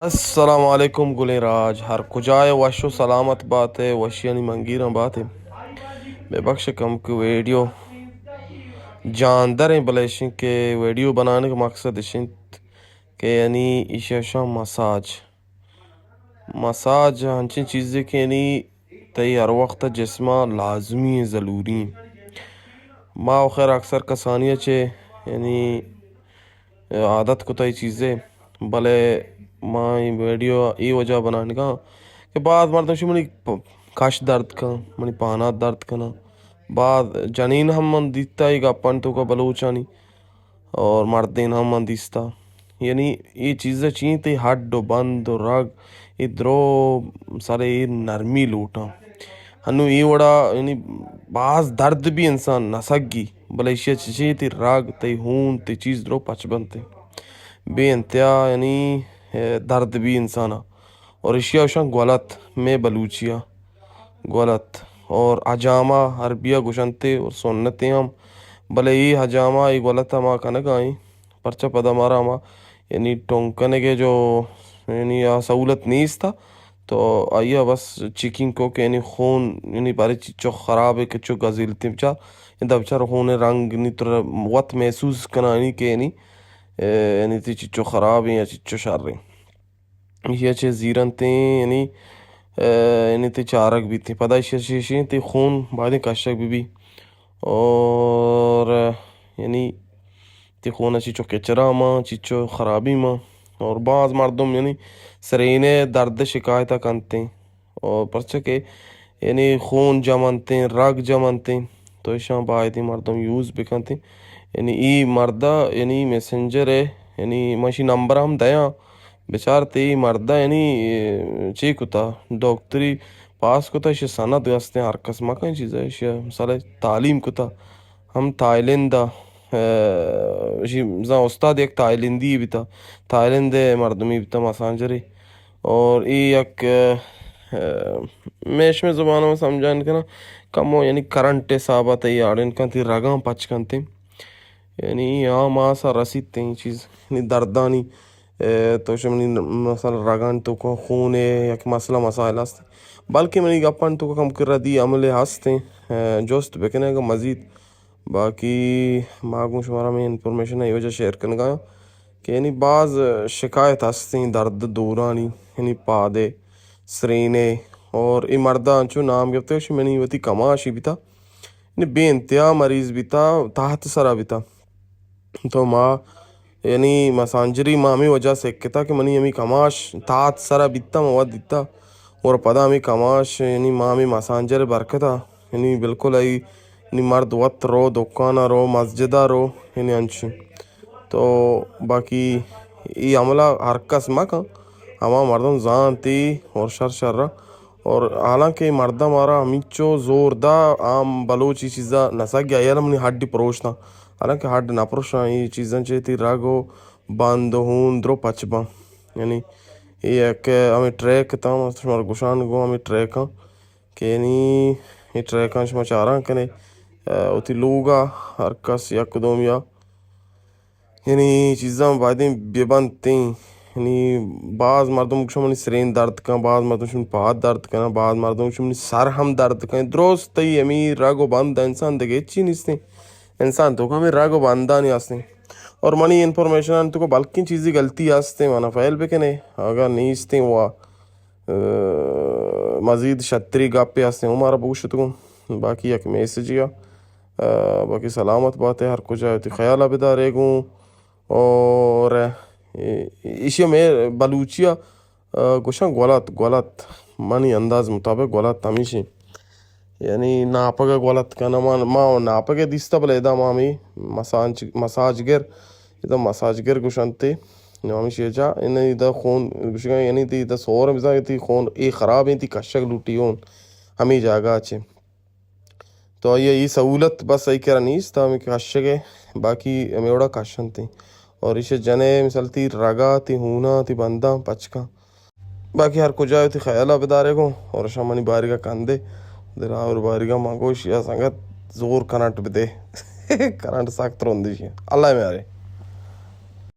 السلام علیکم گلیں راج، ہر کجا ئے وش و سلامت بات ئے، وشیانی منگیراں بات ئے۔ بے بخش کمک ویڈیو جاندر ایں، بلے اشیں کہ ویڈیو بنانگ مقصد اش انت کہ یعنی ایشی اشاں مساج، مساج ہنچیں چیزے کہ یعنی تئی ہر وقت جسم ء لازمی ایں، ضروری ایں۔ ما و خیر اکثر کسانی ء چہ یعنی عادت کتہ اے چیزے، بلے ما اے ویڈیو اے وجہ بنانگاں کہ باز مردم شی منی پ-، کش درد کن، منی پانات درد کناں۔ باز جنین ہم من دیتا اے گپانی توکا بلوچانی، اور مردین ہم من دیستا۔ یعنی اے چیز چی انت، اے ہڈ و بند و رگ، اے درو سر اے نرمی لوٹاں۔ ہنو اے وڑا یعنی باز درد بی انسان نسگی، بلے ایشی چشی تئی رگ، تئی ہون، تئی چیز درو پچ بنتے۔ بے انتہا یعنی، اے، درد بی انسانا۔ اور ایشی اشاں گولت، میں بلوچیا گولت۔ اور حجامہ عربیا گوشنتے اور سنتے ہم۔ بلے اے حجامہ، اے گولت ہما کنگا ایں۔ پرچہ پدا مارا ہما یعنی ٹونگ کنگ ء جو یعنی آ سہولت نیست ء، تو آئی ء بس چیکنگ کو کہ یعنی خون یعنی بارے چچو خراب ہے، کچو گزیلتے بچار، اندا بچار خون رنگ نی تر وت محسوس کنانی کہ یعنی، اے، یعنی تی چچو خراب ہیں یا چچو شر ہیں۔ ایشی ء چہ زیرنتیں یعنی، اے، یعنی تی چارگ بیتیں۔ پدا ایشی ء چہ ایشی تی خون بایدیں کشگ بہ بی۔ اور یعنی تی خون ء چیچو کچرا ماں، چیچو خرابی ماں۔ اور باز مردم یعنی سرینے درد شکایت کنتیں۔ اور پرچہ کہ یعنی خون جمنتیں، رگ جمنتیں، تو ایشاں بایدیں مردم یوز بکنتیں۔ یعنی ای مردا یعنی میسنجر ہے، یعنی من اشی نمبر ہم دیاں، بچار تے ای مردا یعنی چی کتا، ڈاکٹری پاس کتا، ایشی سند ہستیں، ہر کس مکن چیزا، ایشی مثلا تعلیم کتا، ہم تھائی لینڈ ء، اے، ایشی بزاں استاد یک تھائی لینڈی بیتا، تھائی لینڈ ء مردمی بیتا، مسانجری۔ اور ای یک، اے، میشمے زبان ء سمجھان کنا، کمو یعنی کرنٹ حساب ء تئی آڑن کنت، تی رگاں پچ کنت۔ یعنی آ ماس ء رسیت ایں چیز، یعنی دردانی، اے، تو شمنی مثلا رگان تو کو خون ہے، یک مسئلہ مسائل است۔ بلکہ منی گپان تو کم کر ردی عمل ہستیں، اے، جست بکنے اگر مزید۔ باقی ما گوں شمارا میں انفارمیشن ای وجہ شیئر کنگا کہ یعنی باز شکایت ہستیں درد دورانی، یعنی پادے، سرینے، اور ای مردا انچو نام گپتے، منی وتی کماشی بیتا، یعنی بے انتہا مریض بیتا، تحت سرا بیتا۔ تو ما یعنی مسانجری ما ہمیں وجہ سکتا کہ منی ہمیں کماش تات سرا بیتا، مواد دیتا، اور پدا ہمیں کماش یعنی ما ہمیں مسانجر برکتا، یعنی بالکل ای یعنی مرد وت رو، دکانا رو، مسجدا رو، یعنی انچیں۔ تو باقی ای عملہ ہر کس مکن، ہما مردم زانتی اور شر شر۔ اور حالانکہ اے مردم مارا ہمینچو زور دا، عام بلوچی چیزا نسگ یا یار منی ہڈی پروشتاں، حالانکہ ہڈ نہ پروشاں، اے چیزاں چہ تی رگ و بند و ہون درو پچ باں۔ یعنی اے یک ہمیں ٹریک تاں، ما شمارا گوشان گوں ہمیں ٹریکاں کہ یعنی اے ٹریکاں شما چاراں کنے، اے، وتی لوگا ہر کس یک دومی ء یعنی چیزاں بایدیں بہ بنتیں۔ یعنی باز مردم گوشن منی سرین درد کن، باز مردم گوشن منی پاد درد کن، باز مردم گوشن منی سر ہم درد کن۔ درست تئی ہمے رگ و بند انسان دگہ ہچی نیستیں۔ انسان تو ہمے رگ و بندانی ہستیں۔ اور منی انفارمیشن تو کو بلکیں چیزی غلطی ہستیں، منا فیل بکنے۔ اگر نیستیں وا، اے، مزید شتری گپے ہستیں، ہوں مارا بگوشت گوں۔ باقی یک میسجی ء، اے، باقی سلامت باتے، ہر کجا وتی خیال ء بدارے گوں۔ اور، اے، ایشی میں بلوچی ء، اے، گوشاں گولت، گولت۔ منی انداز مطابق گولت ہمیشیں۔ یعنی ناپگ ء گولت کناں، ما، ما ناپگ ء دیستہ، بلے ادا ما ہمے مساج، مساج گر، ادا مساج گر گوشنت۔ نو ہمیشی جا، ان ادا خون گوشگا، یعنی تی ادا سور بزاں، تی خون اے خراب ہیں، تی کشگ لوٹی ہون ہمے جاگہ چے۔ تو آئی ء اے سہولت بس آئی کرا نیست، ہمے کشگ ء، باقی ہمے وڑا کش انت۔ اور ایشی جن ء مثال تی رگا، تی ہونا، تی بنداں پچ کن۔ باقی ہر کجا وتی خیالا بدارے گوں، اور شمانی باریگا کندے، دلاور باریگا من گوش یا سنگت زور کرنٹ بدے۔ کرنٹ سخت رندی شی۔ اللہ میارے۔